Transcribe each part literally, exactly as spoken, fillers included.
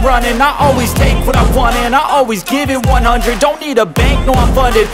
Running, I always take what I want and I always give it one hundred. Don't need a bank, no, I'm funded.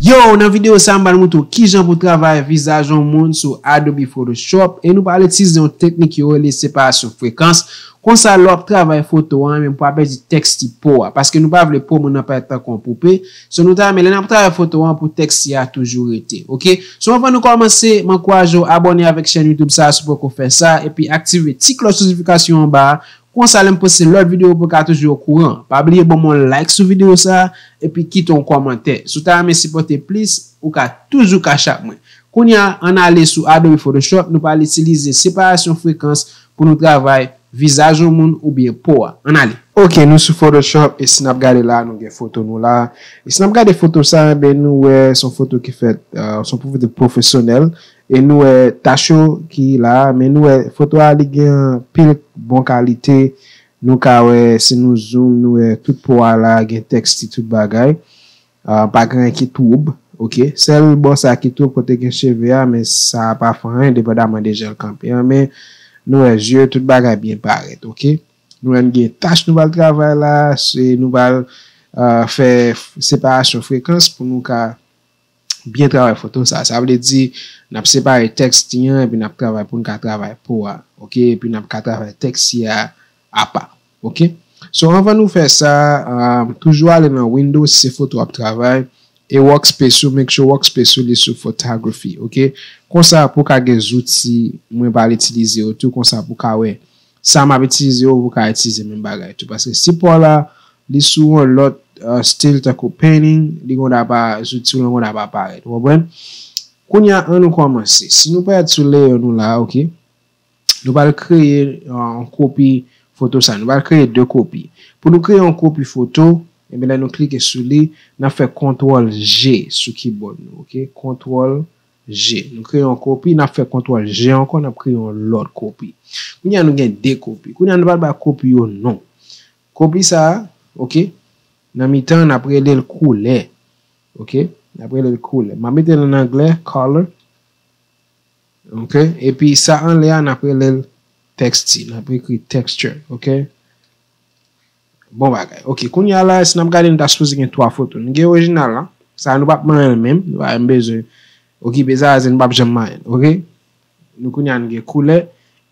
Yo, nan videyo sa a, m pral montre w kijan pou travay vizaj yon moun sou Adobe Photoshop e nou pral itilize yon teknik yo rele separasyon frekans. Konsa, lè w ap travay foto a, men pou pa pèdi tèks ti po a, paske nou pa vle po moun nan parèt tankou yon poupe. So, nou ta renmen, lè n ap travay foto a, pou tèks ti a toujou rete, oke? So, anvan nou kòmanse, m ankouraje w abòne avèk chèn YouTube sa a si w poko fè sa, epi aktive ti klòch notifikasyon anba a. Konsa, lè m poste lòt videyo, ou pou ka toujou okouran. Pa bliye ban m yon like sou videyo sa a, epi kite yon kòmantè. Si w ta renmen sipòte plis, ou ka toujou Cash App mwen. Kounye a, ann ale sou Adobe Photoshop, nou pral itilize separasyon frekans pou nou travay vizaj yon moun oubyen po a. Ann ale. Oke, nou sou Photoshop, e si n ap gade la, nou gen foto nou la. E si n ap gade foto sa, enben, nou wè se yon foto ki fèt, euh, se yon foto pwofesyonèl. E nou wè tach yo ki la, men nou wè foto a li gen anpil bon kalite. Nou ka wè, si nou zoom, nou wè tout po a la, gen tèks ti tout bagay. Ah, pa gen anyen ki twoub, oke? Sèl bò sa ki twoub kote gen cheve a, men sa a pa fè anyen, depandaman de jan l kanpe an, men nou wè zye, tout bagay byen parèt, oke? Nou wè n gen tach nou pral travay la, se nou pral, ah, fè separasyon frekans pou nou ka byen travay foto sa. Sa vle di, n ap separe tèks ti an, epi n ap travay pou n ka travay po a, oke? Epi n ap ka travay tèks ti a apa, oke? So, anvan nou fè sa, um, toujou ale nan Windows, si se foto w ap travay, e workspace ou, make sure workspace ou li sou photography, oke? Konsa, pou w ka gen zouti mwen pral itilize yo tou, konsa pou w ka wè sa m ap itilize yo, ou ka itilize menm bagay tou. Paske si po a la, li sou yon lòt, uh, stil tankou painting, li konn ap, zouti w lan konn ap parèt. Ou konprann? Kounye a, ann nou kòmanse. Si nou parèt sou layer nou la, oke? Nou pral kreye, uh, yon kopi foto sa. Nou pral kreye de kopi. Pou nou kreye yon kopi foto, ebyen, lè nou klike sou li, n ap fè kontwòl G sou keyboard nou, oke? Kontwòl G. Nou kreye yon kopi, n ap fè kontwòl G ankò, n ap kreye yon lòt kopi. Kounye a nou gen de kopi. Kounye a nou pral bay kopi yo non. Kopi sa a, oke, nan mitan, n ap rele l koulè. Oke? N ap rele l koulè. M ap mete l ann anglè, color. Oke? Epi sa anlè a, n ap rele l texture. N ap ekri texture, oke? Bon bagay. Oke, kounye a la, si n ap gade, nou ta sipoze gen twa foto. Nou gen orijinal la. Sa a nou p ap manyen l menm. Nou pa menm bezwen okipe sa, paske nou p ap janm manyen l. Oke? Nou kounye a nou gen koulè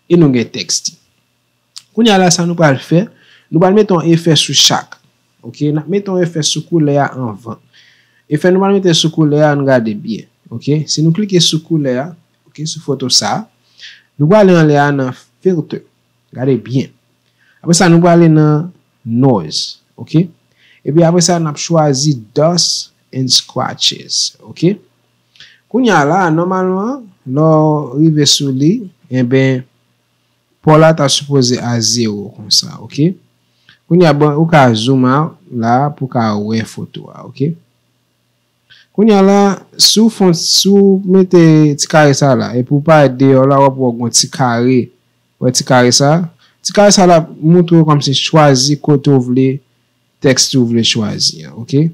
e nou gen texture. Kounye a la, sa nou pral fè, nou pral mete yon efè sou chak. Oke? N ap mete yon efè sou koulè a anvan. Efè nou pral mete sou koulè a, ann gade byen. Oke? Si nou klike sou koulè a, oke, sou foto sa a, nou prale anlè a nan filter. Gade byen. Apre sa, nou prale nan noise, oke? Epi apre sa, n ap chwazi dust and scratches, oke? Kounye a la, nòmalman, lè w rive sou li, enben, po la ta sipoze a zewo konsa, oke? Kounye a, bon, ou ka zoom out la pou w ka wè foto a, oke? Kounye a la, si w fon, si w mete ti kare sa la, epi w parèt deyò la, w ap wè w gen ti kare. Wè ti kare sa? Ti kare sa la montre w kòmsi chwazi kote w vle, tèks ou vle chwazi an, oke?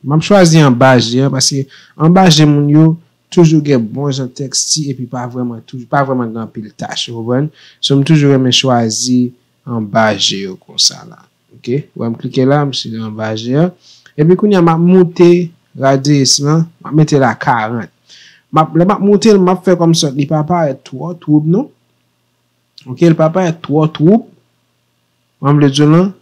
M ap chwazi anba je an, paske anba je moun yo toujou gen bon jan tèks ti, epi pa vrèman toujou, pa vrèman gen anpil tach, ou konprann? So, m toujou renmen chwazi anba je yo konsa la. Oke, wè m klike la, m sou anba je an. Epi kounye a, m ap moute radiyis lan, m ap mete l a karant. M ap, lè m ap moute l, m ap fè kòmsi li pa parèt twò twoub non. Oke, li pa parèt twò twoub. Mwen vle di w lan,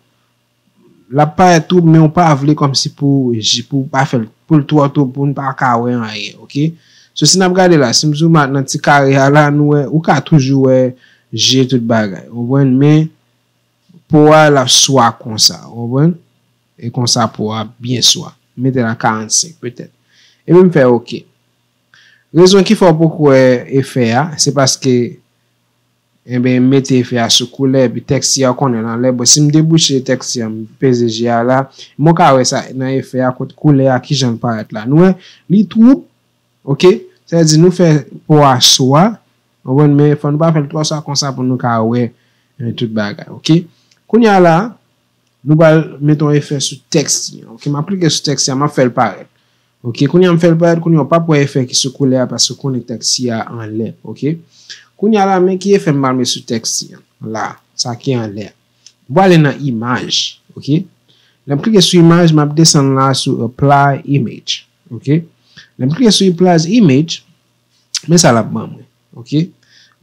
l ap parèt twoub, men w pa vle kòmsi pou, pou w pa fè l, pou l twò twoub, pou n pa ka wè anyen, oke? So, si n ap gade la, si m zoom out nan ti kare a la, nou wè, ou ka toujou wè je tout bagay, ou konprann? Men, po a l ap swa konsa, ou konprann? E konsa po a byen swa. Mete l a karannsenk petèt. Epi m fè oke. Rezon ki fè w poko wè efè a, se paske, enben, m mete efè a sou koulè, epi tèks ti a w konnen l anlè. Bon, si m debouche tèks ti a, m peze je a la, mwen ka wè sa nan efè a, kot koulè a, kijan l parèt la. Nou wè, li twoub, oke? Sa vle di nou fè po a swa, ou konprann, men fò nou pa fè l twò swa konsa pou nou ka wè, eh, tout bagay, oke? Kounye a la, nou pral mete yon efè sou tèks ti an, oke? M ap klike sou tèks ti an, m ap fè l parèt. Oke, kounye a m fè l parèt, kounye a w p ap wè efè ki sou koulè a, paske w konnen tèks ti a anlè, oke? Kounye a la, men ki efè m pral met sou tèks ti an, la, sa ki anlè a. M prale nan imaj, ok? Lè m klike sou imaj, m ap desann la sou apply image, ok? Lè m klike sou apply image, men sa l ap ban mwen, ok?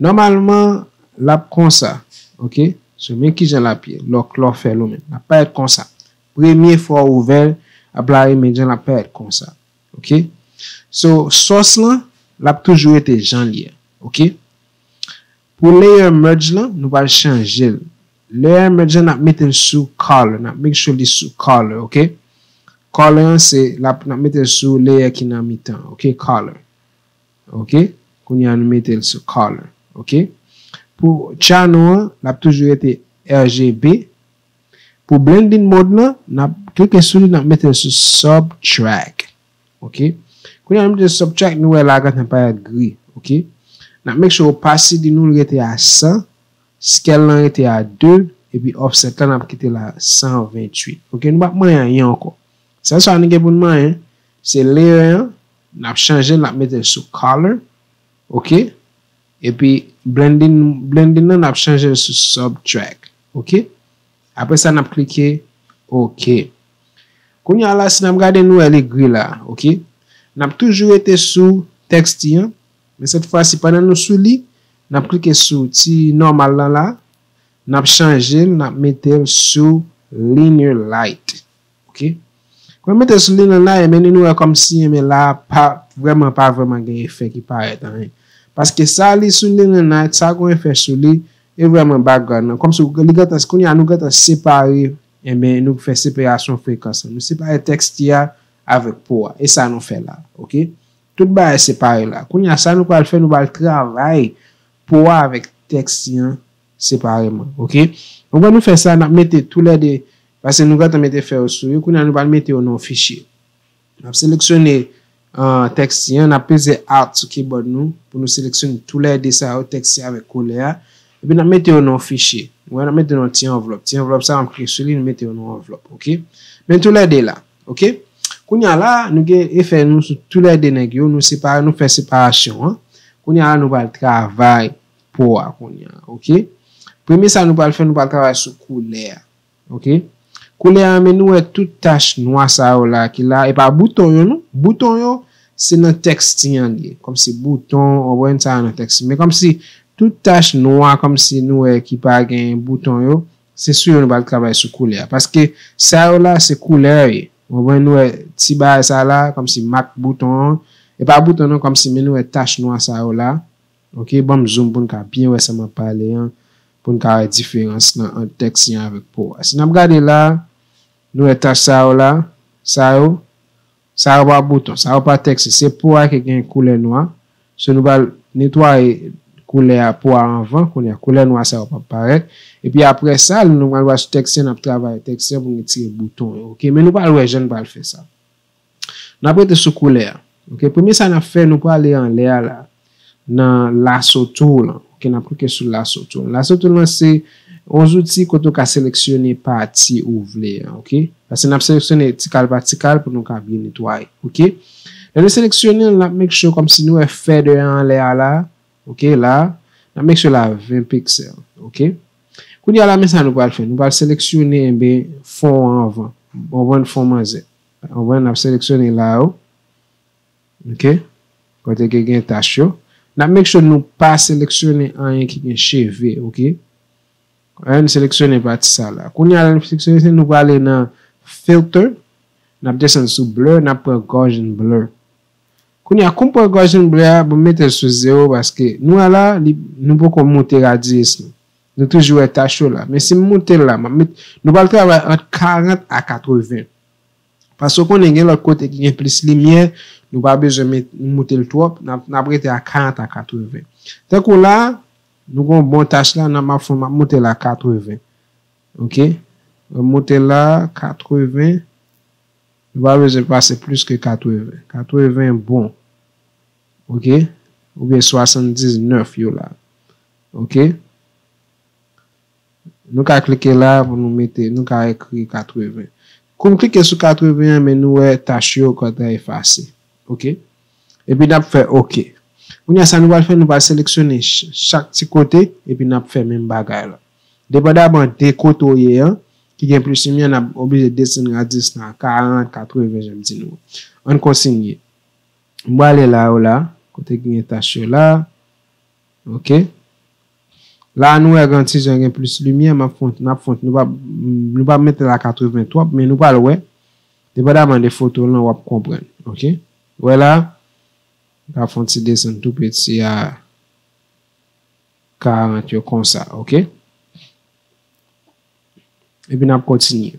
Nòmalman, l ap konsa, ok? So, men kijan l ap ye, lè w, lè w fè l ou menm. L ap parèt konsa. Premye fwa w ouvè l, apply image an, l ap parèt konsa, ok? So, source lan, l ap toujou rete jan l ye, ok? Pou layer merge lan, nou pral chanje l. Layer merge lan, n ap mete l sou color. N ap make sure li sou color, ok? Color an, se, l ap, n ap mete l sou layer ki nan mitan, ok? Color. Ok? Kounye a, nou mete l sou color, ok? Pou channel an, l ap toujou rete R G B. Pou blending mode lan, n ap klike sou li, n ap mete l sou subtract. Ok? Kounye a, nou mete subtract, nou wè la gentan parèt gri. Ok? N ap make sure opacity nou rete a san, scale lan rete a de, epi offset lan, n ap kite l a san venntuit. Ok? Nou p ap manyen anyen ankò. Sèl sa nou gen pou n manyen, se layer an, n ap chanje l, n ap mete l sou color. Ok? Epi blending, blending nan, n ap chanje l sou subtract. Ok? Apre sa, n ap klike ok. Kounye a la, si n ap gade, nou wè li gri la, ok? N ap toujou rete sou text an, men cette fois-ci, pandan nou sou li, n ap klike sou ti nòmal lan la, n ap chanje l, n ap mete l sou linear light, ok? Kwen mete sou li nan la, ebyen, nou wè kòmsi, ebyen, la, pa, vrèman, pa vrèman gen efè ki parèt anyen. Paske sa li sou li nan la, sa gon efè sou li, e vrèman background nan. Kòmsi li gentan, kounye a nou gentan separe, ebyen, nou fè separasyon frekans lan. Nou separe text a avèk po a. E sa nou fè la, ok? Tout bagay separe la. Kounye a, sa nou pral fè, nou pral travay po a avèk text an separeman, ok? Donk, nou fè sa, n ap mete toulède, paske nou gentan mete fè yo sou yo, kounye a nou pral mete yo nan yon fichye. N ap seleksyone, uh, text an, n ap peze Alt sou keyboard nou pou nou seleksyone toulède sa yo, text avèk koulè a, epi n ap mete yo nan yon fichye. Ou wè, n ap mete nan yon ti anvlòp. Ti anvlòp sa, n ap klike sou li, nou mete yo nan yon anvlòp, ok? Men toulède la, ok? Kounye a la, nou gen efè nou sou toulède nèg yo, nou separe, nou fè separasyon an. Kounye a la, nou pral travay po a kounye a, ok? Premye sa nou pral fè, nou pral travay sou koulè a, ok? Koulè a, men nou wè tout tach nwa sa yo la ki la, e pa bouton yo non. Bouton yo, se nan text an li ye. Kòmsi bouton, w konprann sa nan text. Men kòmsi tout tach nwa, kòmsi nou wè ki pa gen bouton yo, se sou yo nou pral travay sou koulè a. Paske sa yo la, se koulè yo ye. W konprann, nou wè ti bagay sa la, kòmsi mak bouton an. E pa bouton non, kòmsi men nou wè tach nwa sa yo la. Ok, ban m zoom pou n ka byen wè sa m ap pale an, pou n ka wè diferans lan ant text an avèk po a. Si n ap gade la, nou wè tach sa yo la, sa yo, sa yo pa bouton, sa yo pa text, se po a ki gen koulè nwa. So nou pral netwaye koulè a po a anvan, kounye a koulè nwa sa yo p ap parèt. Epi apre sa, nou pral wè sou text an, n ap travay text an pou n retire bouton yo. Ok, men nou pral wè jan n pral fè sa. N ap rete sou koulè a. Ok, premye sa n ap fè, nou prale anlè a la, nan lasso tool lan. Ok, n ap klike sou lasso tool. Lasso tool lan se yon zouti kote w ka seleksyone pati ou vle an, ok? Paske n ap seleksyone ti kal pa ti kal pou nou ka byen netwaye, ok? Lè nou seleksyone l, n ap make sure kòmsi nou wè feather an anlè a la, ok, la, n ap make sure la ven pixel, ok? Kounye a la, men sa nou pral fè. Nou pral seleksyone, enben, fon an anvan. Ou konprann, fon manzè. Ou konprann, n ap seleksyone la yo. Ok? Kote ke gen tach yo. N ap make sure nou pa seleksyone anyen ki gen cheve, ok? Ann seleksyone pati sa la. Kounye a la, nou seleksyone, nou prale nan filter. N ap desann sou blur, n ap pran Gaussian blur. Kounye a, kou m pran Gaussian blur a, bon, m mete l sou zewo paske nou wè la, li, nou poko moute radiyès nou. Nou toujou wè tach yo la. Men si m moute l la, m ap met, nou pral travay ant karant a katreven. Paske w konnen gen lòt kote ki gen plis limyè, nou pa bezwen met, moute l twòp, n ap, n ap rete a karant a katreven. Tankou la, nou gon bon tach la, n ap, m ap fè, m ap moute l a katreven. Ok? M ap moute l a katreven. Nou pa bezwen pase plis ke katreven. Katreven bon. Ok? Oubyen swasanndiznèf yo la. Ok? Nou ka klike la pou nou mete, nou ka ekri katreven. Kou m klike sou katreven an, men nou wè tach yo kontan efase. Ok? Epi n ap fè ok. Kounye a sa nou pral fè, nou pral seleksyone ch-, chak ti kote, epi n ap fè menm bagay la. Depandaman de kote w ye an, ki gen plis limyè, n ap oblije desann radyes lan a karant, katreven, jan m di nou. Ann kontinye. M prale la, yo la, kote ki gen tach yo la. Ok. La, nou wè gen ti jan gen plis limyè, m ap font, m ap font, nou pa, nou pa mete la katreven twòp, men nou pral wè. Depandaman de foto lan, w ap konprann. Ok. Wè la, m ka fè yon ti desann tou piti a karant yo konsa, ok? Epi n ap kontinye.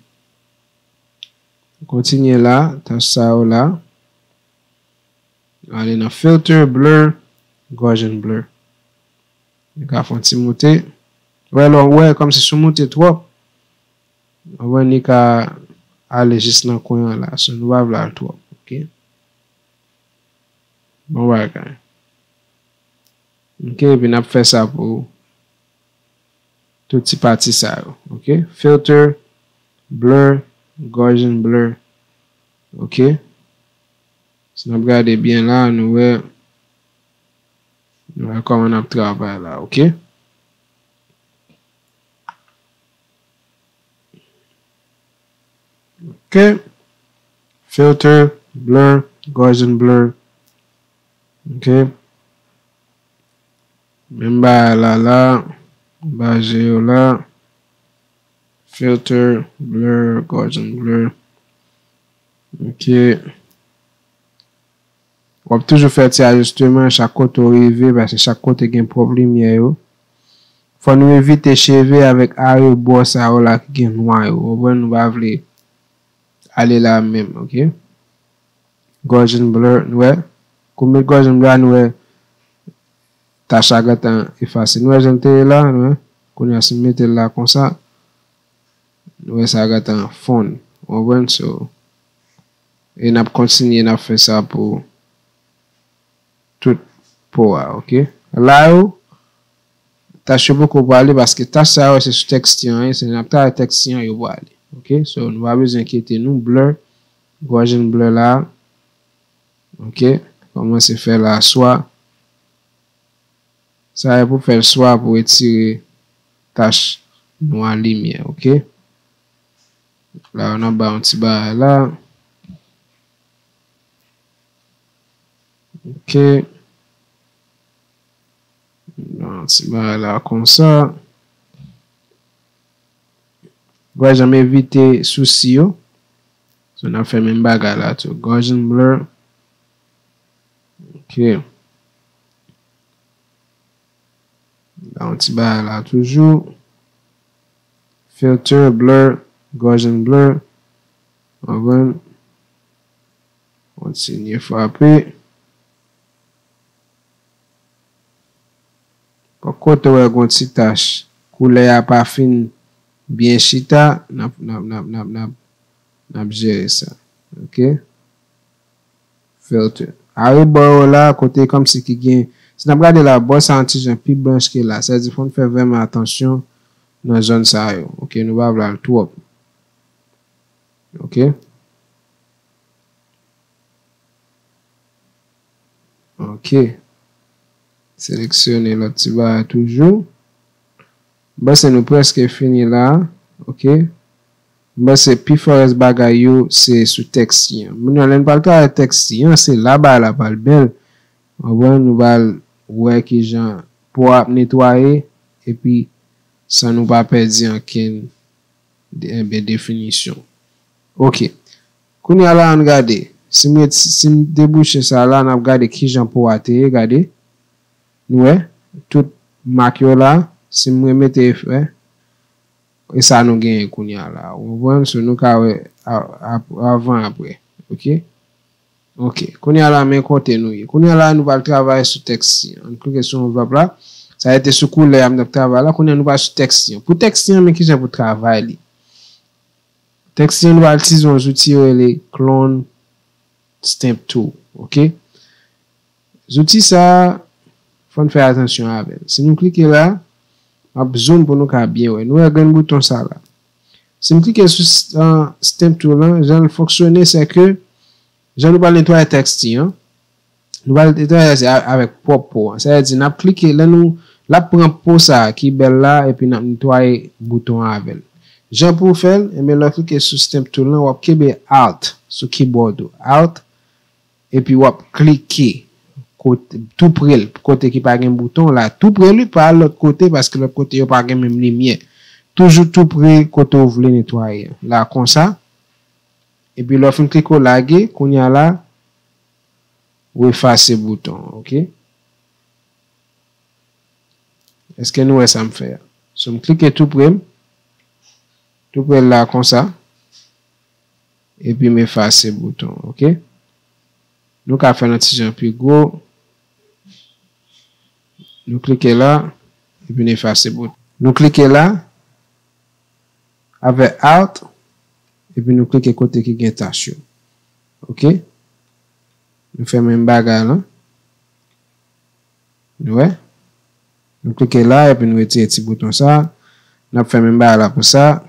Kontinye la, tach sa yo la. Ale nan filter, blur, Gaussian blur. Nou ka fè yon ti moute. Wè, lè w wè, kòmsi si w moute twòp, w wè, li ka ale jis nan kwen an la. So, nou pa vle al twòp, ok? Bon bagay. Ok, epi n ap fè sa pou tout ti pati sa yo. Ok, filter, blur, Gaussian blur. Ok. Si n ap gade byen la, nou wè, nou wè kòman n ap travay la, ok? Ok. Filter, blur, Gaussian blur. Ok. Menm bagay la, la, baze yo la. Filter, blur, Gaussian blur. Ok. W ap toujou fè ti ajisteman chak kote w rive, paske chak kote gen pwòp limyè yo. Fò nou evite cheve avèk arebò sa yo la ki gen nwa yo. Ou konprann, nou pa vle ale la menm, ok? Gaussian blur, nou wè. Kou m met Gaussian blur, nou wè tach la gentan efase. Nou wè jan l te ye la, nou wè. Kounye a, si m mete l la konsa, nou wè sa gentan fonn. Ou konprann? So, e n ap kontinye, n ap fè sa pou tout po a, ok? La yo, tach yo poko prale paske tach sa yo se sou text an, se n ap travay text an yo prale. Ok, so nou pa bezwen enkyete nou. Blur, Gaussian blur la. Ok, kòmanse fè la swa. Sa e pou fè l swa pou retire tach nwa limyè, ok? La, nou ap ba yon ti bagay la. Ok. Ba yon ti bagay la konsa. Wè, jan m evite sousi yo. So, n ap fè menm bagay la tou. Gaussian blur. Ok. Ba yon ti bagay la toujou. Filter, blur, Gaussian blur. Konprann? Kontinye frape. Bon, kote w wè gon ti tach, koulè a pa fin byen chita, n ap, n ap, n ap, n ap, n ap, n ap jere sa. Ok? Filter. Arebò yo la, kote kòmsi ki gen, si n ap gade la, bò sa yon ti jan pi blanch ke la. Sa vle di fò n fè vrèman atansyon nan zòn sa yo. Ok, nou pa vle al twòp. Ok? Ok. Seleksyone lòt ti bagay toujou. M panse nou prèske fini la. Ok. M panse pi fò rès bagay yo se sou text an. Kounye a, lè n pral travay text an, se la bagay la pral bèl. Ou konprann, nou pral wè kijan po a ap netwaye, epi san nou pa pèdi ankenn de-, enben, definisyon. Ok. Kounye a la, ann gade. Si m ret-, si m debouche sa la, n ap gade kijan po a te ye, gade. Nou wè, tout mak yo la, si m remete efè, e sa nou genyen kounye a la. Ou konprann? So, nou ka wè a-, a-, avan, apre. Ok? Ok. Kounye a la, men kote nou ye. Kounye a la, nou pral travay sou text an. Ann klike sou anvlòp la. Sa rete sou koulè a m t ap travay la. Kounye a, nou pral sou text an. Pou text an, men kijan pou travay li. Text an, nou pral itilize yon zouti yo rele Clone Stamp Tool. Ok? Zouti sa, fò n fè atansyon avè l. Si nou klike la, m ap zoom pou nou ka byen wè. Nou wè grenn bouton sa la. Si m klike sou s-, an, Stamp Tool lan, jan l fonksyone, se ke jan nou pral netwaye text an, nou pral netwaye sa a-, avèk pwòp po an. Sa vle di, n ap klike, lè nou, L ap pran po sa a ki bèl la, epi n ap netwaye bouton an avè l. Jan pou w fè l, enben, lè w klike sou Stamp Tool lan, w ap kenbe Alt sou keyboard ou. Alt, epi w ap klike kote, tou pre l, kote ki pa gen bouton la. Tou pre l, wi, pa al lòt kote, paske lòt kote yo pa gen menm limyè. Toujou tou pre kote w vle netwaye an. La, konsa. Epi lè w fin klike, w lage, kounye a la, w efase bouton an, oke? Èske nou wè sa m fè a? So, m klike tou pre m, tou pre l la konsa, epi m efase bouton, oke? Nou ka fè l yon ti jan pi gwo. Nou klike la, epi n efase bouton. Nou klike la, avè Alt, epi nou klike kote ki gen tach yo. Oke? Nou fè menm bagay lan. Nou wè? Nou klike la, epi nou retire ti bouton sa. N ap fè menm bagay la pou sa.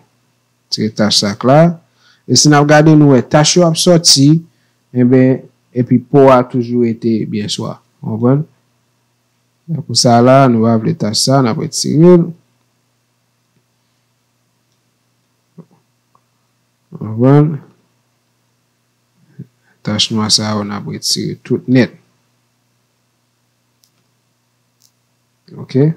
Retire tach sa k la. E si n ap gade, nou wè tach yo ap sòti, enben, epi po a toujou rete byen swa. Ou konprann? Pou sa la, nou pa vle tach sa, n ap retire l. Ou konprann? Tach nwa sa yo, n ap retire tout nèt. Oke?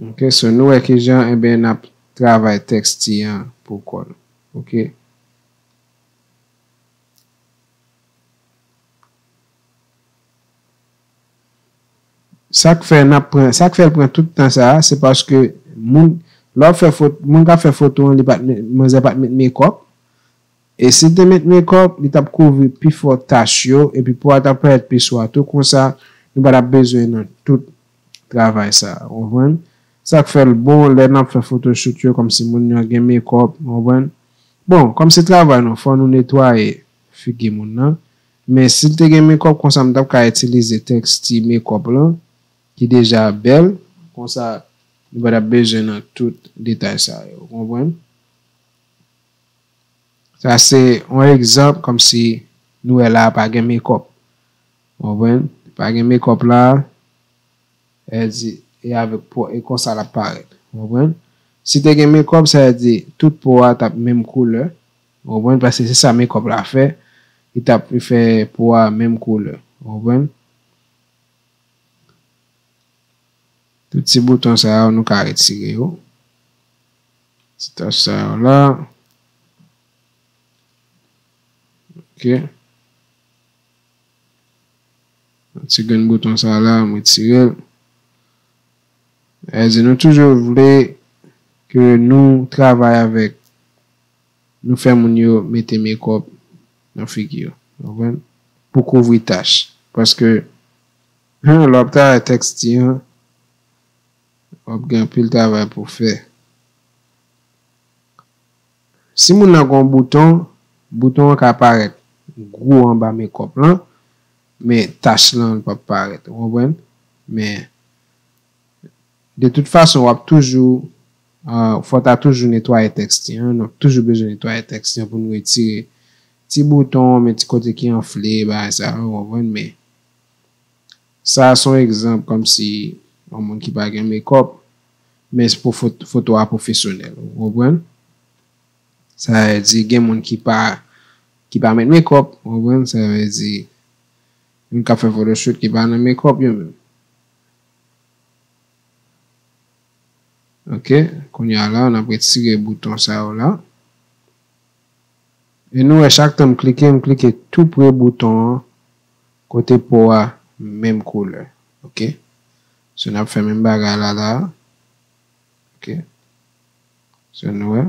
Oke, so nou wè kijan, enben, n ap travay tèks ti an pou kò nou. Oke? Sa k fè n ap pran, sa k fè l pran tout tan sa a, se paske moun, lè w ap fè foto, moun k ap fè foto an, li pa t met, manzè pa t met mekòp. E si l te met mekòp, li t ap kouvri pifò tach yo, epi po a t ap parèt pi swa tou. Konsa, nou pa t ap bezwen nan tout travay sa a, ou konprann? Sa k fè l bon lè n ap fè photoshoot yo, kòmsi moun yo gen mekòp, ou konprann? Bon, kòm se travay nou, fò nou netwaye figi moun nan. Men si l te gen mekòp konsa, m t ap ka itilize tèks ti mekòp lan, ki deja bèl. Konsa, nou pa t ap bezwen nan tout detay sa yo. Ou konprann? Sa se yon egzanp kòmsi nou wè la a pa gen mekòp. Ou konprann? Pa gen mekòp la. Sa vle di, e avèk po, e konsa l ap parèt. Ou konprann? Si te gen mekòp, sa vle di tout po a t ap menm koulè. Ou konprann? Paske se sa mekòp la fè. Li t ap fè po a menm koulè. Ou konprann? Tout ti bouton sa yo, nou ka retire yo. Ti tach sa yo la. Oke. Ti grenn bouton sa la, m retire l. Sa vle di nou toujou vle ke nou travay avèk, nou fè moun yo mete mekòp nan figi yo. Ou konprann? Pou kouvri tach. Paske, lè w ap travay tèks ti an, w ap gen anpil travay pou w fè. Si moun nan gen yon bouton, bouton an ka parèt gwo anba mekòp lan, men tach lan, li p ap parèt. Ou konprann? Men, de tout fason, w ap toujou, ah, fò w ta toujou netwaye tèks ti an. Nou ap toujou bezwen netwaye tèks ti an pou nou retire ti bouton, men ti kote ki anfle, bagay sa yo, ou konprann? Men, sa a se yon egzanp kòmsi yon moun ki pa gen mekòp, men se pou fot-, foto a pwofesyonèl. Ou konprann? Sa vle di gen moun ki pa, ki pa met mekòp, ou konprann? Sa vle di moun k ap fè photoshoot ki pa nan mekòp yo menm. Oke, kounye a la, n ap retire bouton sa yo la. E nou wè chak tan m klike, m klike tou pre bouton an, kote po a menm koulè. Oke? So, n ap fè menm bagay la, la. Oke? So, nou wè?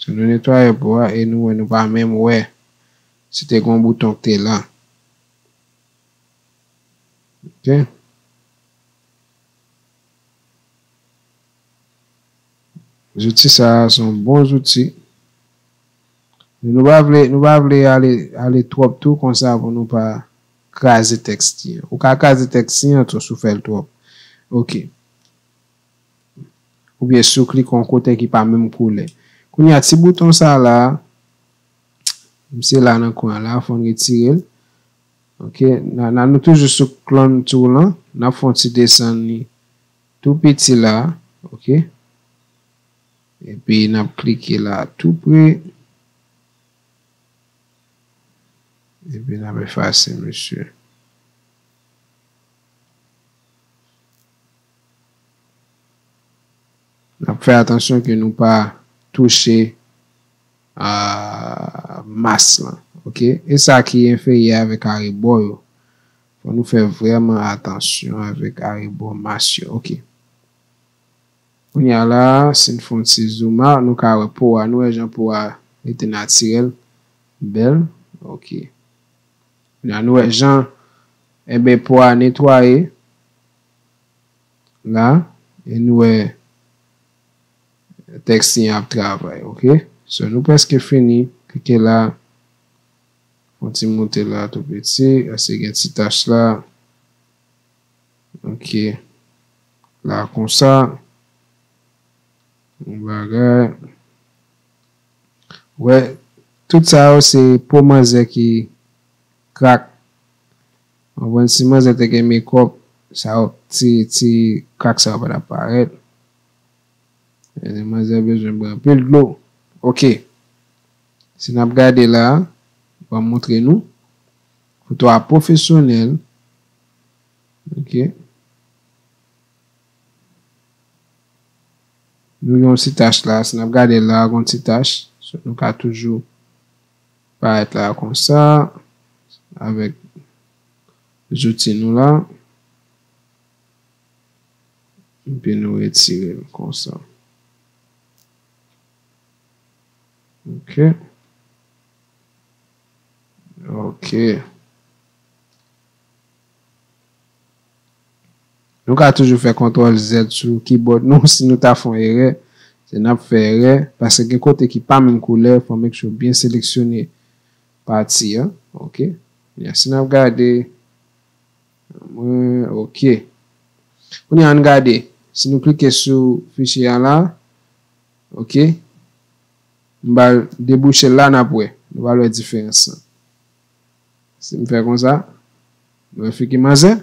So, nou netwaye po a e nou wè nou pa menm wè si te gen yon bouton k te la. Oke? Zouti sa a se yon bon zouti. Nou pa vle, nou pa vle ale, ale twòp tou konsa pou nou pa kraze tèks ti an. Ou ka kraze tèks ti an tou si w fè l twòp. Oke. Oubyen si w klike yon kote ki pa menm koulè. Kounye a, ti bouton sa la, misye la nan kwen an la, fò n retire l. Ok, n a, n a nou toujou sou clone tool lan, n ap fè yon ti desann li tou piti la, ok. Epi n ap klike la tou pre. Epi n ap efase misye. N ap fè atansyon ke nou pa touche a, mas lan. Ok? E sa ki enferyè avèk arebò yo. Fò nou fè vrèman atansyon avèk arebò mas yo. Ok. Kounye a la, si n fè yon ti zoom out, nou ka wè po a, nou wè jan po a rete natirèl, bèl. Ok. Kounye a, nou wè jan, enben, po a netwaye la, e nou wè tèks li ap travay, ok? So, nou prèske fini. Klike la, fè yon ti moute la tou piti, èske gen ti tach la? Ok. La konsa. Yon bagay. Wè, tout sa yo se po manzè ki krak. Ou konprann, si manzè te gen makeup, sa yo, ti, ti krak sa yo pa t ap parèt. E manzè bezwen bwè anpil dlo. Ok. Si n ap gade la, ban m montre nou. Foto a pwofesyonèl. Ok. Nou gen yon ti tach la. Si n ap gade la, gen yon ti tach. So, nou ka toujou parèt la konsa. Avèk zouti nou la. Epi nou retire l konsa. Ok. Ok. Nou ka toujou fè kontwòl Z sou keyboard nou si nou ta fè yon erè. Se n ap fè erè, paske gen kote ki pa menm koulè, fò make sure byen seleksyone pati a. Ok. Ya, si n ap gade, mwen, ok. Kounye a, ann gade. Si nou klike sou fichye a la, ok. M ba l debouche l la, n ap wè. Nou pral wè diferans lan. Si m fè konsa, nou wè figi manzè.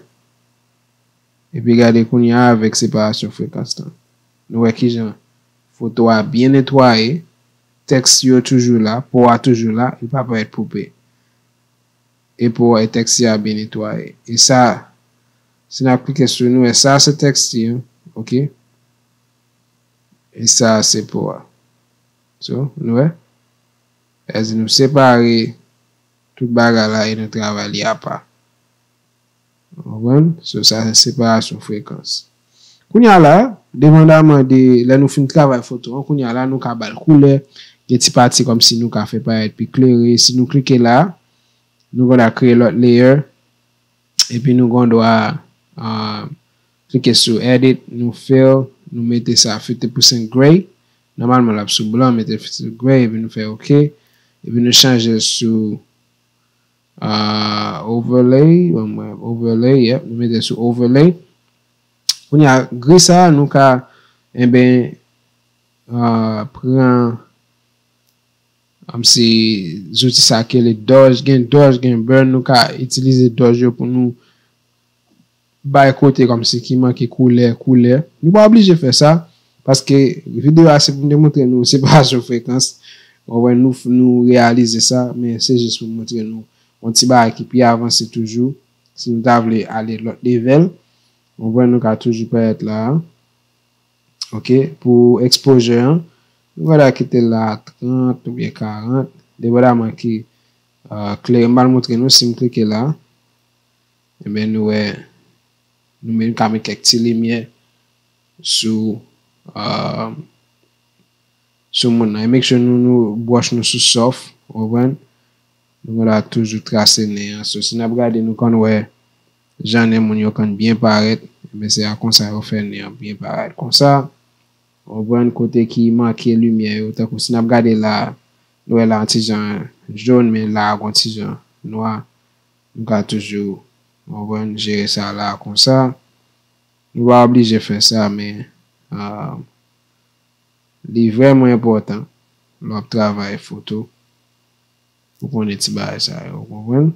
Epi gade kounye a avèk separasyon frekans lan. Nou wè kijan foto a byen netwaye, tèks yo toujou la, po a toujou la, li pa parèt poupe. E po a, e tèks li a byen netwaye. E sa, si n ap klike sou, nou wè sa se tèks li, ok? E sa se po a. So, nou wè? Sa di nou separe tout bagay la e nou travay li apa. Ou konprann? So, sa se separasyon frekans. Kounye a la, depandaman de lè nou fin travay foto an, kounye a la, nou ka ba l koulè, gen ti pati kòmsi nou ka fè parèt pi klere. Si nou klike la, nou konn al kreye lòt layer. Epi nou gen dwa, ah, klike sou edit, nou fill, nou mete sa fifty percent gray. Nòmalman, l ap sou blan, mete fifty gray, epi nou fè ok. Epi nou chanje l sou, ah, overlay, ban mwen overlay, yep, nou mete sou overlay. Kounye a, gri sa, nou ka, enben, ah, pran Kòmsi zouti sa ki rele dodge, gen dodge, gen burn, nou ka itilize dodge yo pou nou bay kote kòmsi ki manke koulè, koulè. Nou pa oblije fè sa, paske videyo a se pou m te montre nou separasyon frekans. Ou wè, nou, nou reyalize sa, men se jis pou m montre nou yon ti bagay ki pi avanse toujou. Si nou ta vle ale lòt level, ou wè, nou ka toujou parèt la. Ok, pou exposure an, nou va kite l la a trant oubyen karant, depandaman ki, euh, klere. M pral montre nou si m klike la. Ebyen, nou wè, nou menm ka met kèk ti limyè sou, euh, sou moun nan. E make sure nou, nou bwòch nou sou soft, ou konprann? Nou konn ap toujou trase nen an. So, si n ap gade, nou konn wè jan nen moun yo konn byen parèt. Ebyen, se a konsa yo fè nen an byen parèt konsa. Ou konprann kote ki manke limyè yo. Tankou si n ap gade la, nou wè la yon ti jan jòn, men la yon ti jan nwa. Nou ka toujou, ou konprann, jere sa la konsa. Nou pa oblije fè sa, men, ah, li vrèman enpòtan lè w ap travay foto pou konnen ti bagay sa yo, ou konprann?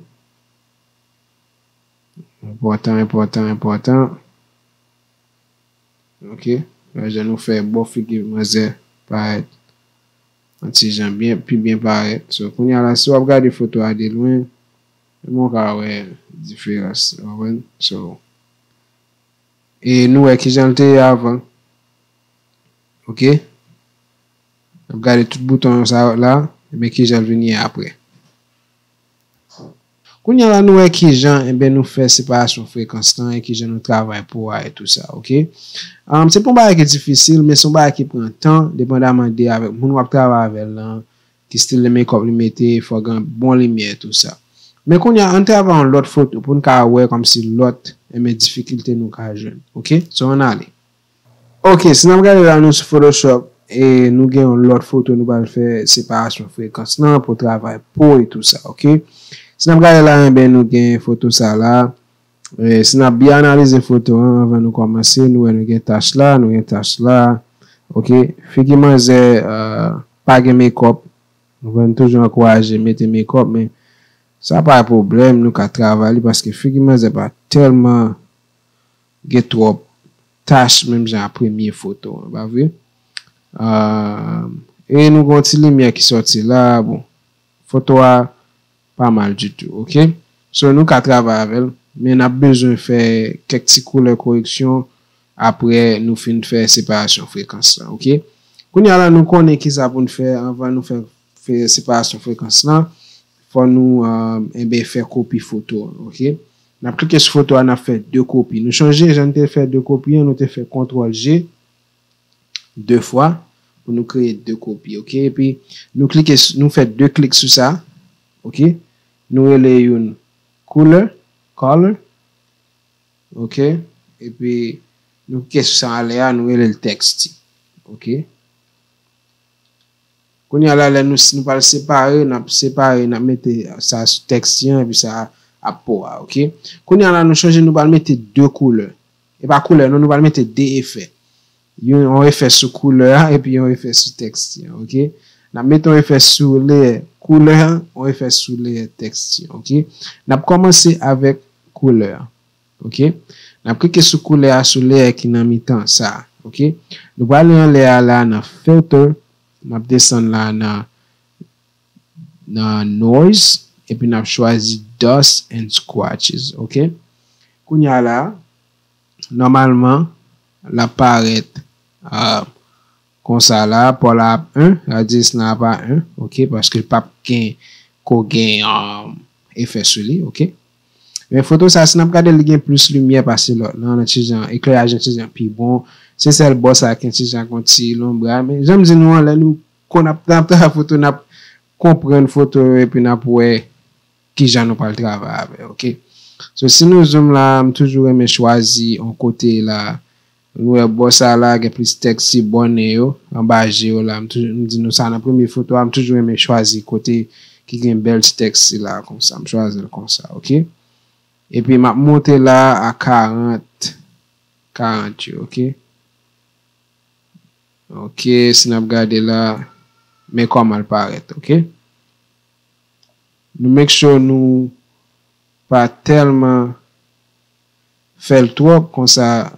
Enpòtan, enpòtan, enpòtan. Ok. Lè jan nou fè bò figi manzè parèt yon ti jan byen, pi byen parèt. So, kounye a la, si w ap gade foto a de lwen, men w ka wè diferans, w konprann? So, e nou wè kijan l te ye avan. Ok? N ap gade tout bouton sa la, men kijan l vin ye apre. Kounye a la, nou wè kijan, enben, nou fè separasyon frekans lan e kijan nou travay po a e tou sa, ok? Um, se pa yon bagay ki difisil, men se yon bagay ki pran tan, depandaman de avèk moun w ap travay avè l lan, ki stil de makeup li mete, fò gen bon limyè, tou sa. Men kounye a, ann travay yon lòt foto pou n ka wè kòmsi lòt, enben, difikilte nou ka jwenn, ok? So, ann ale. Ok, si n ap gade la, nou sou Photoshop, e nou gen yon lòt foto, nou pral fè separasyon frekans lan pou travay po e tou sa, ok? Si n ap gade la, enben, nou gen foto sa la. E, si n ap byen analize foto an, anvan nou kòmanse, nou wè nou gen tach la, nou gen tach la, ok? Figi manzè, euh, pa gen makeup, nou wè n toujou ankouraje mete makeup, men sa pa pwoblèm, nou ka travay li, paske figi manzè pa tèlman gen twòp tach, menm jan a premye foto an, pa vre? Ah, e nou gen yon ti limyè ki sòti la, bon, foto a pa mal ditou, ok? So, nou ka travay avè l, men n ap bezwen fè kèk ti koulè koreksyon apre nou fin fè separasyon frekans lan, ok? Kounye a la, nou konnen kisa pou n fè anvan nou fè, fè separasyon frekans lan. Fò nou, ah, enben, fè kopi foto an, ok? N ap klike sou foto a, n ap fè de kopi. Nou chonje jan n te fè de kopi an, nou te fè kontwòl G de fwa pou nou kreye de kopi, ok? Epi nou klike, s- nou fè de klik sou sa, ok? Nou rele youn couleur, color, ok? Epi nou klike sou sa anlè a, nou rele l texture, ok? Kounye a la, lè nou, nou pral separe, n ap separe, n ap mete sa sou texture an, epi sa ap po a, ok? Kounye a la, nou chonje, nou pral mete de koulè. E pa koulè, non, nou pral mete de efè. Yon, yon efè sou koulè a, epi yon efè sou texture an, ok? N ap mete yon efè sou leyè koulè a, yon efè sou leyè texture an, ok? N ap kòmanse avèk koulè a. Ok? N ap klike sou koulè a sou leyè ki nan mitan sa a. Ok? Nou prale anlè a la nan filter, n ap desann la nan, nan noise, epi n ap chwazi dust and scratches. Ok? Kounye a la, nòmalman, l ap parèt, ah, konsa la, pò la ap en, radyes lan ap a en, ok, paske l p ap gen, ko gen, um, efè sou li, ok. Men foto sa, si n ap gade, li gen plis limyè pase lòt lan, nan ti jan, ekleraj nan ti jan pi bon. Se sèl bò sa ki yon ti jan kon ti lonbra, men jan m di nou an, lè nou konn ap, ap travay foto, n ap konprann foto yo epi n ap wè kijan nou pral travay avè l, ok. So, si nou zoom la, m toujou renmen chwazi yon kote la, nou wè bò sa la gen plis tèks, se bò nen yo, anba je yo la, m toujou, m di nou sa nan premye foto a, m toujou renmen chwazi kote ki gen bèl ti tèks sila konsa, m chwazi l konsa, ok. Epi m ap monte la a karant, karant yo, ok. Ok, si n ap gade la, men kòman l parèt, ok. Nou make sure nou pa tèlman fè l twòp, konsa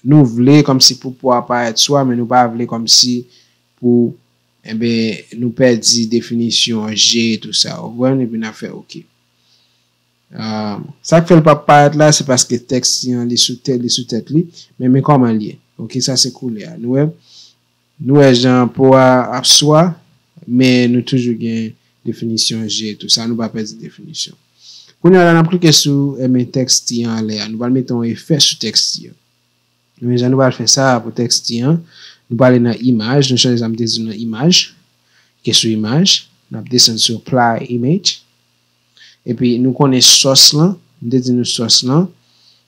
nou vle kòmsi pou po a parèt sou a, men nou pa vle kòmsi pou, enben, nou pèdi definisyon je e tou sa, ou konprann? Epi n ap fè ok. Ah, sa k fè l p ap parèt la, se paske tèks li an, li sou tèt, li sou tèt li, men, men kòman l ye. Ok, sa se koulè a. Nou wè, nou wè jan po a ap swa, men nou toujou gen definisyon je, tou sa, nou pa pèdi definisyon. Kounye a la, n ap klike sou, enben, tèks ti an anlè a. Nou pral mete yon efè sou tèks ti an. Men jan nou pral fè sa pou tèks ti an, nou prale nan imaj, nou chanje sa m te di nou nan imaj. Klike sou imaj, n ap desann sou apply image. Epi nou konnen sòs lan, m te di nou sòs lan.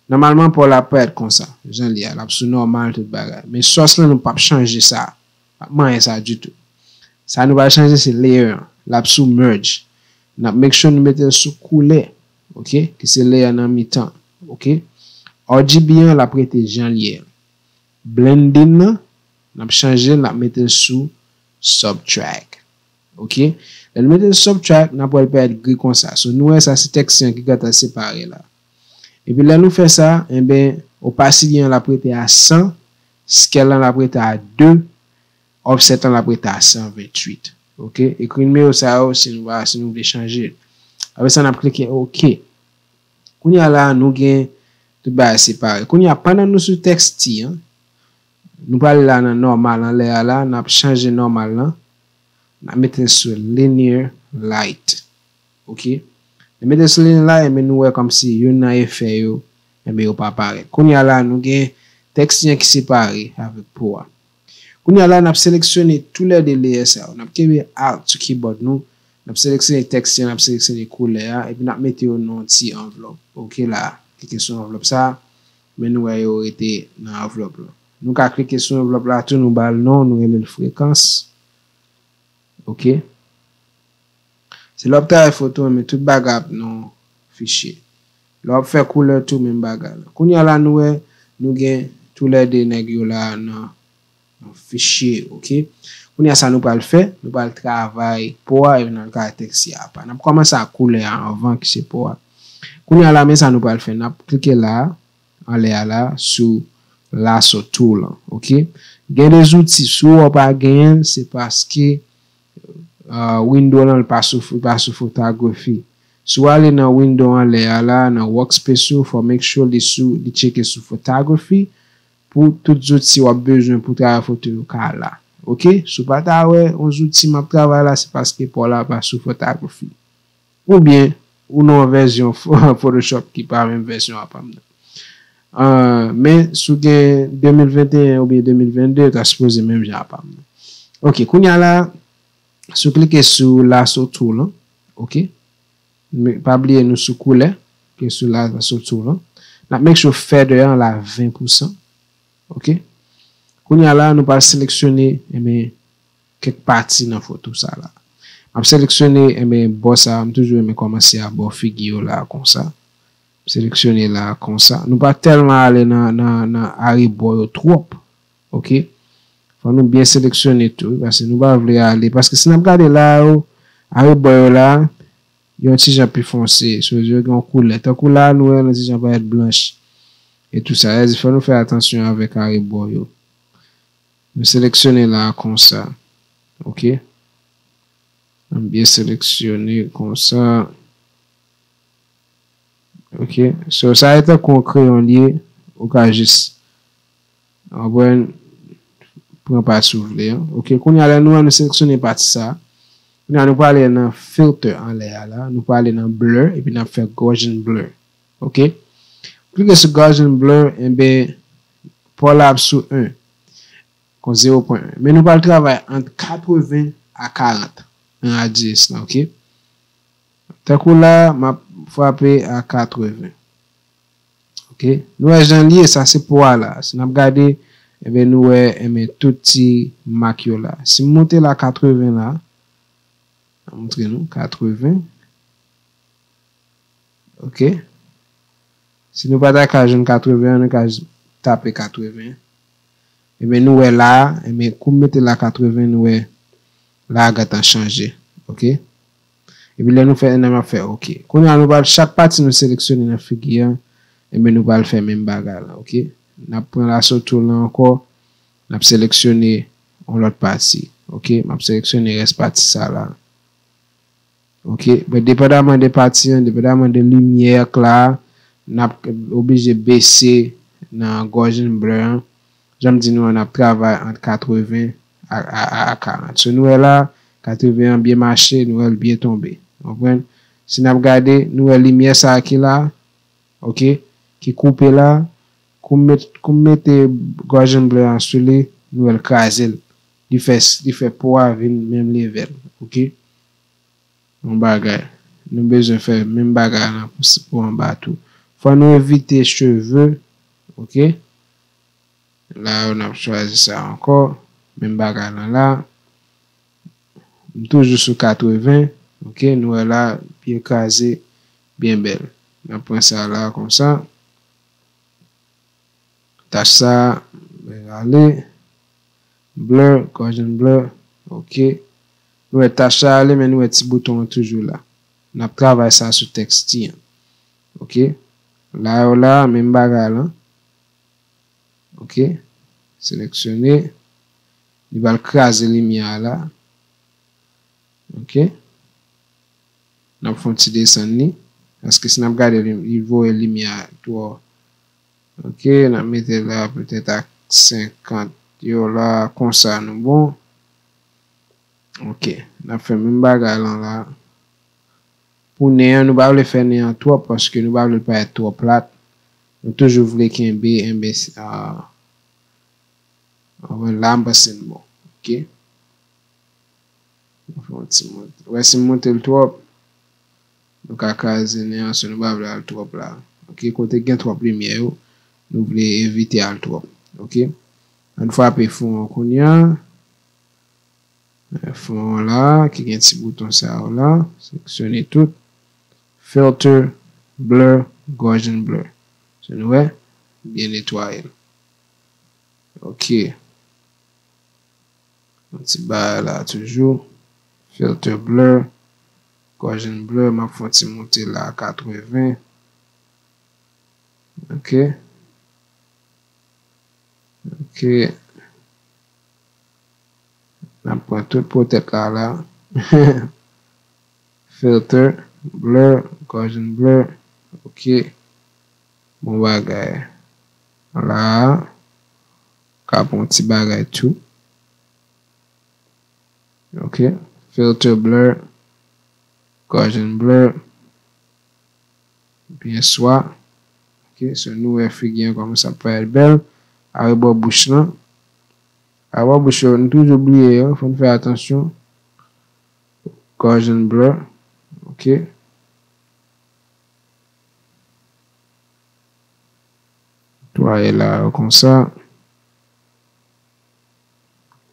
Nòmalman, po a l ap parèt konsa, jan l ye a, l ap sou nòmal, tout bagay. Men sòs lan, nou p ap chanje sa. P ap manyen sa ditou. Sa nou pral chanje, se layer an. L ap sou merge. N ap make sure nou mete l sou koulè, ok, ki se layer nan mitan, ok. R G B an, l ap rete jan l ye a. Blending nan, n ap chanje l, n ap mete l sou subtract. Ok? Lè nou mete l subtract, n ap wè l parèt gri konsa. So, nou wè sa se tèks an ki gentan separe la. Epi lè nou fè sa, enben, opasite an l ap rete a san, scale lan l ap rete a de, offset lan l ap rete a san venntuit. Oke? Ekri nimewo sa yo si nou pa, si nou vle chanje l. Apre sa, n ap klike oke. Kounye a la, nou gen tout bagay separe. Kounye a, pandan nou sou tèks ti an, nou prale la nan nòmal anlè a la, n ap chanje nòmal lan, n ap mete l sou linear light. Oke? Lè mete sou linear light, enben nou wè kòmsi youn nan efè yo, enben yo pa parèt. Kounye a la, nou gen tèks ti an ki separe avèk po a. Kounye a la, n ap seleksyone toulède layer sa yo. N ap kenbe Alt sou keyboard nou, n ap seleksyone tèks ti an, n ap seleksyone koulè a, epi n ap mete yo nan yon ti anvlòp. Oke, la, klike sou anvlòp sa a, men nou wè yo rete nan anvlòp lan. Nou ka klike sou anvlòp la tou, nou ba l non, nou rele l frekans. Oke. Se lè w ap travay foto, men tout bagay ap nan fichye. Lè w ap fè koulè tou, menm bagay la. Kounye a la, nou wè, nou gen toulède nèg yo la nan, nan fichye, oke? Kounye a, sa nou pral fè, nou pral travay po a, epi n al travay tèks ti a apa. N ap kòmanse ak koulè a anvan, ki se po a. Kounye a la, men sa nou pral fè, n ap klike la, anlè a la, sou lasso tool lan, oke? Gen de zouti, si w pa genyen l, se paske uh, window lan li pa sou, li pa sou photography. Si w ale nan window anlè a la, nan workspace ou, fò make sure li sou, li tcheke sou photography pou tout zouti w ap bezwen pou travay foto yo ka la. Oke? Si w pa ta wè yon zouti m ap travay la, se paske pa w la pa sou photography. Oubyen, ou nan yon vèsyon Photoshop ki pa menm vèsyon apa m nan. Uh, men, si w gen de mil venteyen oubyen de mil vennde, ta sipoze menm jan apa m nan. Oke, kounye a la, si w klike sou lasso tool lan, oke? Men pa bliye nou sou koulè, klike sou lasso tool lan. N ap make sure feather an la ven pousan. Oke? Kounye a la, nou pral seleksyone, enben, kèk pati nan foto sa la. M ap seleksyone, enben, bò sa, m toujou renmen kòmanse a bò figi yo la, konsa. M seleksyone la, konsa. Nou pa tèlman ale nan, nan, nan arebò yo twòp. Oke? Fò nou byen seleksyone tou, paske nou pa vle ale. Paske si n ap gade la, yo, arebò yo la, yon ti jan pi fonse. So, yo gen yon koulè. Tankou la, nou wè, yon ti jan parèt blanch. E tou sa. Sa vle di, fò nou fè atansyon avèk arebò yo. Nou seleksyone la konsa. Oke? N ap byen seleksyone konsa. Oke? So, sa e tankou yon kreyon li ye, ou ka jis, w konprann, pran pati ou vle an. Oke? Kounye a la, nou, nou seleksyone pati sa. Kounye a, nou prale nan filter anlè a la. Nou prale nan blur, epi n ap fè Gaussian blur. Oke? Klike sou Gaussian blur, enben, pa w la ap sou en. Kon zewo pwen en. Men nou pral travay ant katreven a karant nan radiyis lan, oke? Tankou la, m ap frape a katreven. Oke? Nou wè jan li ye, sa se po a la. Si n ap gade, enben, nou wè, enben, tout ti mak yo la. Si m monte la katreven la, m ap montre nou, katreven. Oke? Si nou pa ta ka jwenn katreven an, nou ka j-, tape katreven. Ebyen, nou wè la a, ebyen, kou m mete la katreven, nou wè la a gentan chanje. Oke? Epi lè nou fè, n ap fè oke. Kounye a, nou pral chak pati nou seleksyone nan figi a, ebyen, nou pral fè menm bagay la, oke? N ap pran lasso tool lan ankò, n ap seleksyone yon lòt pati, oke? M ap seleksyone rès pati sa la. Oke, men depandaman de pati an, depandaman de limyè k la, n ap oblije bese nan Gaussian blur an. Jan m di nou an, n ap travay ant katreven a, a, a, a karant. So, nou wè la, katreven an byen mache, nou wè l byen tonbe. Ou konprann? Si n ap gade, nou wè limyè sa a ki la, oke, ki koupe la, kou m met, kou m mete Gaussian blur an sou li, nou wè l kraze l. Li fè, li fè po a vin menm level, oke? Yon bagay. Nou bezwen fè menm bagay la pou, pou anba tou. Fò nou evite cheve, oke? La yo, n ap chwazi sa ankò. Menm bagay la la. M toujou sou katreven, oke? Nou wè la, byen kraze, byen bèl. N ap pran sa la konsa. Tach sa, rale. Blur, Gaussian blur, oke. Nou wè tach sa ale, men nou wè ti bouton an toujou la. N ap travay sa sou tèks ti an. Oke. La yo la, menm bagay la. Ok. Seleksyone. Li pral kraze limyè a la. Ok. N ap fè yon ti desann li. Paske si n ap gade li, li voye limyè a twò. Ok, n ap mete la petèt a senkant yo la, konsa nou bon. Ok, n ap fè menm bagay lan la. Pou nen an, nou pa vle fè nen an twòp paske nou pa vle l parèt twò plat. Nou toujou vle kenbe, enben, ah, anben la, m panse n bon. Ok. Nou fè yon ti monte. Ou wè, si m monte l twòp, nou ka kraze nen an, so nou pa vle al twòp la. Ok, kote gen twòp limyè yo, nou vle evite al twòp. Ok. Ann frape fon an kounye a. Fon an la, ki gen ti bouton sa yo la, seleksyone tout. Filter, blur, Gaussian blur. So nou wè, byen netwaye l. Ok. Yon ti bagay la toujou. Filter, blur, Gaussian blur, m ap fè yon ti monte la a katreven. Ok. Ok. N ap pran tout pwotèt la la. Filter, blur, Gaussian blur. Ok. Bon bagay. La a, ka pran yon ti bagay tou. Ok. Filter, blur, Gaussian blur. Byen swa. Ok, so nou wè figi an kòmanse ap parèt bèl. Arebò bouch lan. Arebò bouch yo, nou toujou bliye yo, fò n fè atansyon. Gaussian blur. Ok. Netwaye la yo konsa.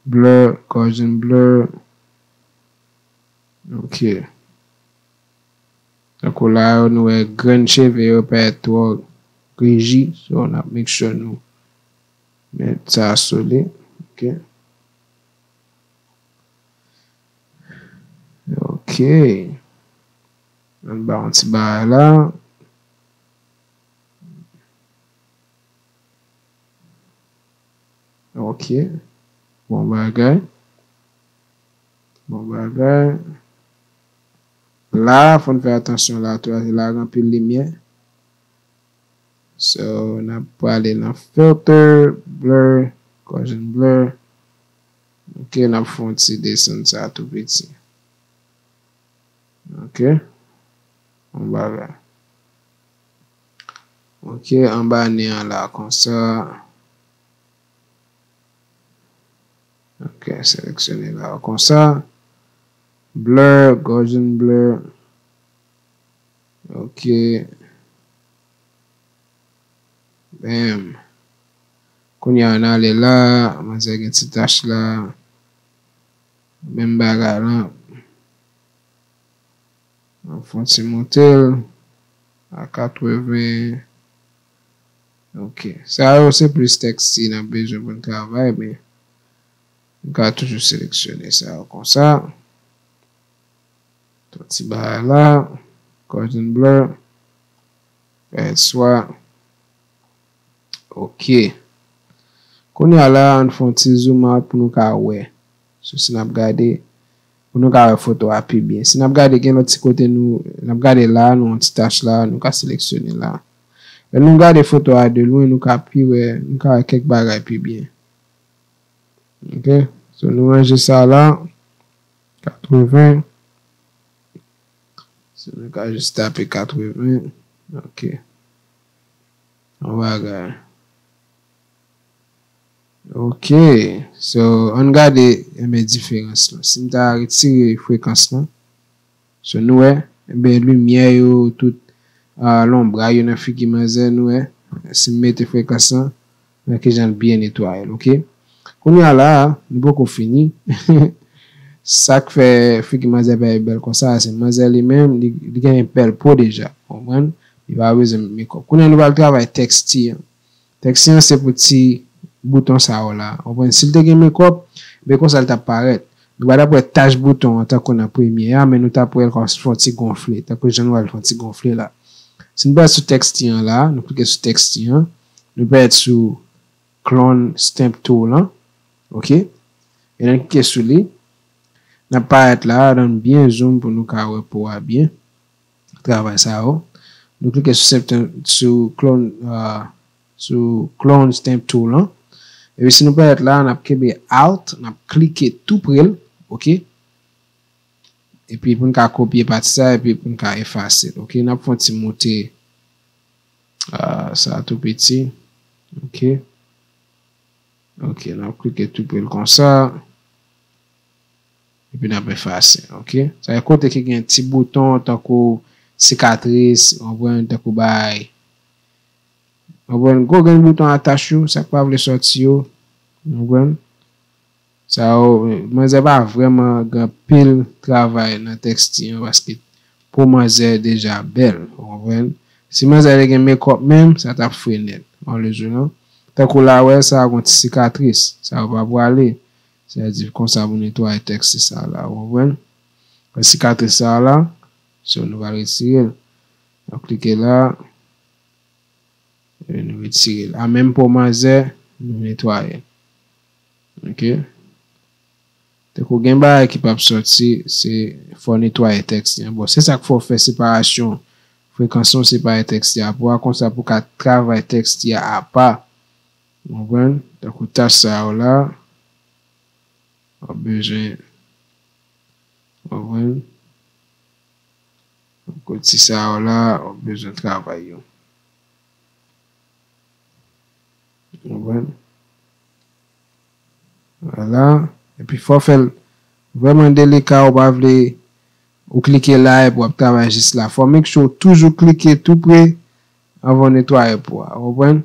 Blur, Gaussian blur. Ok. Tankou la yo, nou wè grenn cheve yo pa twò riji. So, n ap make sure nou met sa sou li. Ok. Ok. Ann ba yon ti bagay la. Ok. Bon bagay. Bon bagay. La, fò n fè atansyon la tou, la gen anpil limyè. So, n ap prale nan filter, blur, Gaussian blur. Ok, n ap fè yon ti desann sa tou piti. Ok. Yon bagay. Ok, anba nen an la, konsa. Ok, seleksyone la, konsa. Blur, Gaussian blur. Ok. Bam. Kounye a, n ale la, manzè gen ti tach la. Menm bagay la. N ap fè yon ti monte l a katreven. Ok. Sa yo se plis tèks si n ap bezwen pou n travay, men nou ka toujou seleksyone sa yo konsa. Yon ti bagay la. Gaussian blur. Fè swa. Ok. Kounye a la, ann fè yon ti zoom out pou nou ka wè. So, si n ap gade, pou nou ka wè foto a pi byen. Si n ap gade, gen lòt ti kote nou, n ap gade la, nou yon ti tach la, nou ka seleksyone la. Lè nou gade foto a de lwen, nou ka pi wè, nou ka wè kèk bagay pi byen. Ok? So, nou ranje sa la, katreven. So, nou ka jis tape katreven. Ok. Yon bagay. Ok. So, ann gade, enben, diferans lan. Si m ta retire frekans lan, so, nou wè, enben, limyè yo, tout, ah, lonbray yo nan figi manzè, nou wè. Si m mete frekans lan, nan kijan l byen netwaye l, ok? Kounye a la, nou poko fini. Sa k fè figi manzè parèt bèl konsa, se manzè li menm, li, li gen bèl po deja, konprann? Li pa bezwen mekòp. Kounye a, nou pral travay tèks ti an. Tèks ti an, se pou ti bouton sa yo la, konprann? Si l te gen mekòp, men konsa l t ap parèt. Nou pa t ap wè tach bouton an tankou nan premye a, men nou t ap wè l kòm fè yon ti gonfle, tankou jan nou wè l fè yon ti gonfle la. Si nou parèt sou text an la, nou klike sou text an, nou parèt sou clone stamp tool lan, ok? E lè n klike sou li, n ap parèt la, atann byen zoom pou nou ka wè po a byen, travay sa yo. Nou klike sou, stamp, sou clone, uh, sou clone stamp tool lan. Epi si nou parèt la, n ap kenbe Alt, n ap klike tou pre l, ok? Epi pou n ka kopye pati sa, epi pou n ka efase l, ok? N ap fè yon ti moute, uh, sa tou piti, ok? Ok, n ap klike tou pre l konsa. Epi n ap efase, ok? Sa e kote ki gen ti bouton tankou sikatris, w konprann, tankou bay. W konprann, gwo grenn bouton atach yo, sa k pa vle sòti yo, w konprann? Sa yo, manzè pa vrèman gen pil travay nan text an paske po manzè deja bèl, w konprann? Si manzè te gen makeup menm, sa t ap fre nèt, w konprann? Tankou la, wè, sa a gon ti sikatris, sa yo pa pwale. Sa vle di konsa pou netwaye text sa la, w konprann? Sikatris sa la, so nou va retire l. Nou klike la, e nou retire l. A menm po manzè, nou netwaye l. Ok? Tankou gen bagay ki p ap sòti, se fò w netwaye text lan. Bon, se sa k fè w fè separasyon frekans lan, w separe text lan apa, konsa pou w ka travay text lan apa. W konprann? Tankou tach sa yo la, w ap bezwen, w konprann? Kot ti sa yo la, w ap bezwen travay yo. W konprann? Vwala. Epi fò w fè l vrèman delika, ou pa vle ou klike la epi w ap travay jis la. Fò make sure w toujou klike tou pre anvan w netwaye po a. W konprann?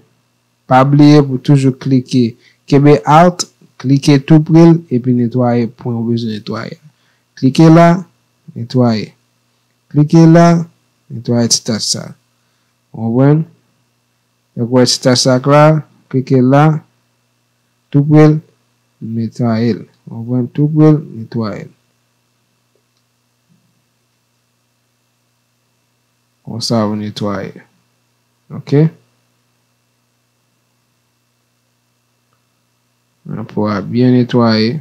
Pa bliye pou toujou klike. Kenbe Alt, klike tou pre l, epi netwaye pwen ou bezwen netwaye a. Klike la, netwaye. Klike la, netwaye ti tach sa. W konprann? Lè w wè ti tach sa k la, klike la, tou pre l, netwaye l. W konprann? Tou pre l, netwaye l. Konsa ou netwaye. Ok? Pou w byen netwaye.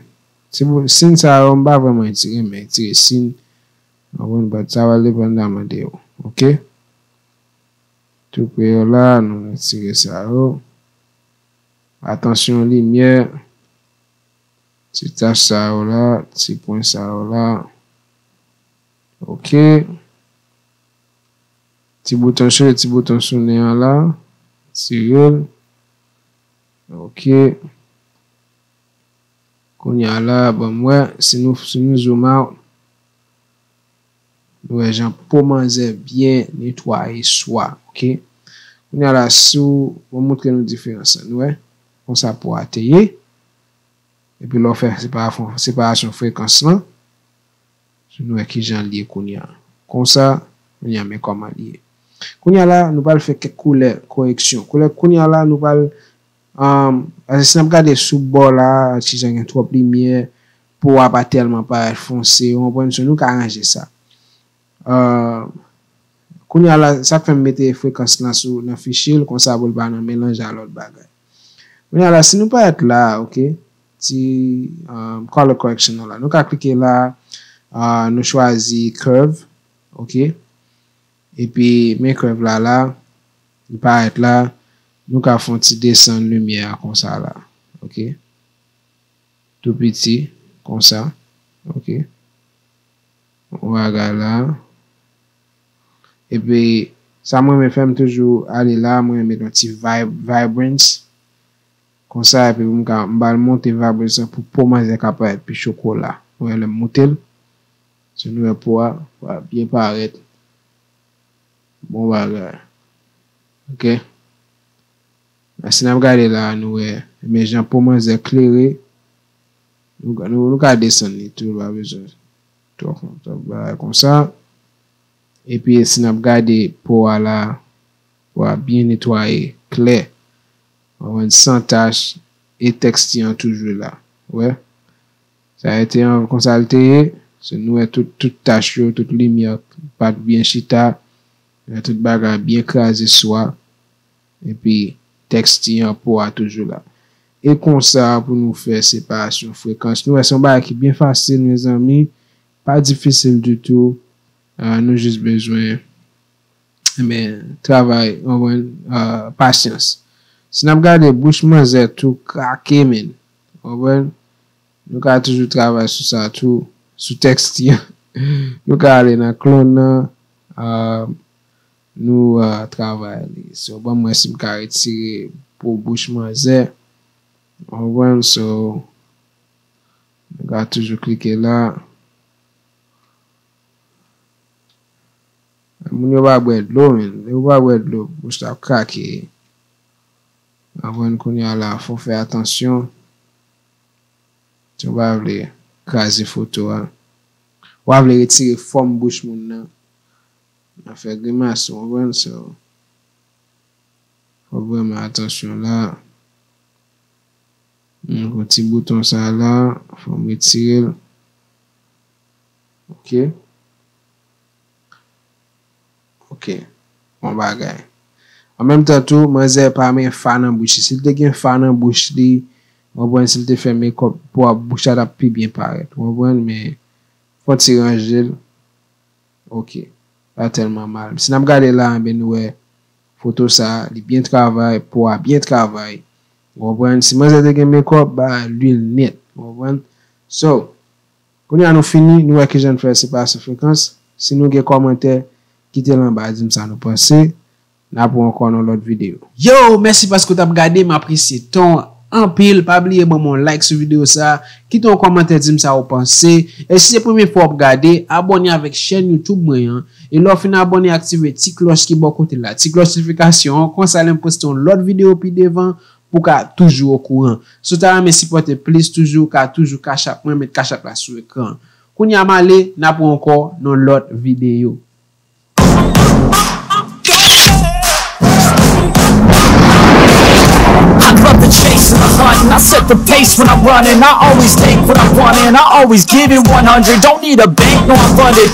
Ti bout, sin sa yo, m pa vrèman retire, men retire sin. W konprann? But sa va depandaman de ou. Ok? Tou pre yo la, nou retire sa yo. Atansyon limyè. Ti tach sa yo la, ti pwen sa yo la. Ok. Ti bouton sou, ti bouton sou nen an la. Tire l. Ok. Kounye a la, ban m wè, si nou, si nou zoom out, nou wè jan po manzè byen netwaye swa, ok? Kounye a la, si w, mwen montre nou diferans lan, nou wè? Konsa po a te ye. Epi lè w fè separasyon, separasyon frekans lan, nou wè kijan l ye kounye a. Konsa, kounye a, men kòman l ye. Kounye a la, nou pral fè kèk koulè koreksyon. Koulè kounye a la, nou pral, um, paske si n ap gade sou bò la, kijan gen twòp limyè, po a pa tèlman parèt fonse, w konprann, so nou ka ranje sa. Uh, kounye a la, sa k fè m mete frekans lan sou, nan fichye l, konsa pou l pa nan melanj a lòt bagay. Kounye a la, si nou parèt la, ok, ti, um, color correction nan la. Nou ka klike la, uh, nou chwazi curve, ok. Epi, men curve la la, li parèt la, nou ka fè yon ti desann limyè a konsa la, ok. Tou piti, konsa, ok. Yon bagay la. Epi, sa mwen renmen fè, m toujou ale la, mwen renmen met yon ti vib-, vibrance. Konsa, epi pou m ka, m ba l monte vibrance lan pou po manzè ka parèt pi chokola. Ou wè lè m moute l. Si nou wè po a, po a byen parèt. Bon bagay. Ok. Si n ap gade la, nou wè, men jan po manzè klere, nou, nou, nou ka desann li tou, pa bezwen twò, twò bagay konsa. Epi, si n ap gade po a la, po a byen netwaye, klè. Ou konprann, san tach, e tèks ti an toujou la. Ou wè? Sa rete an konsa l te ye. Se nou wè tout, tout tach yo, tout limyè pa t byen chita. Lè tout bagay byen kraze sou a, epi tèks ti an po a toujou la. E konsa pou nou fè separasyon frekans. Nou wè se yon bagay ki byen fasil, mezanmi. Pa difisil ditou. Ah, nou jis bezwen, men, travay, w konprann, ah, pasyans. Si n ap gade bouch manzè tou krake, men. W konprann? Nou ka toujou travay sou sa tou, sou tèks li an. Nou ka ale nan klòn nan, ah, nou, ah, travay li. So, ban m wè si m ka retire po bouch manzè. W konprann? So, nou ka toujou klike la. Moun yo pa bwè dlo, men. Lè yo pa bwè dlo, bouch la ap krake. W konprann? Kounye a la, fò w fè atansyon. Si w pa vle kraze foto a. W pa vle retire fòm bouch moun nan. Nan fè grimas, w konprann? So, fò w vrèman atansyon la. Hmm, pou ti bouton sa la, fò m retire l. Ok. Ok. Bon bagay. An menm tan tou, manzè pa men fa nan bouch li. Si l te gen fa nan bouch li, w konprann, si l te fè mekòp, po a bouch la t ap pi byen parèt. W konprann? Men, fò w ti ranje l. Ok. Pa tèlman mal. Si n ap gade la, enben nou wè foto sa, li byen travay, po a byen travay. W konprann? Si manzè te gen mekòp, ba lwil nèt. W konprann? So, kounye a nou fini, nou wè kijan n fè separasyon frekans. Si nou gen kòmantè, kite l anba, di m sa nou panse. N ap wè ankò nan lòt videyo. Yo, mèsi paske w t ap gade, m apresye tan w anpil. Pa bliye ban m yon like sou videyo sa, kite yon kòmantè, di m sa w panse. E si se premye fwa w ap gade, abòne avèk chèn YouTube mwen an. E lè w fin abòne, aktive ti klòch ki bò kote la, ti klòch notifikasyon an, konsa lè m poste yon lòt videyo pi devan, pou w ka toujou okouran. Si w ta renmen sipòte plis toujou, w ka toujou Cash App mwen, met Cash App la sou ekran. Kounye a m ale, n ap wè ankò nan lòt videyo. I love the chase and the hunt, and I set the pace when I'm running. I always think what I want, and I always give it one hundred. Don't need a bank, no, I run it.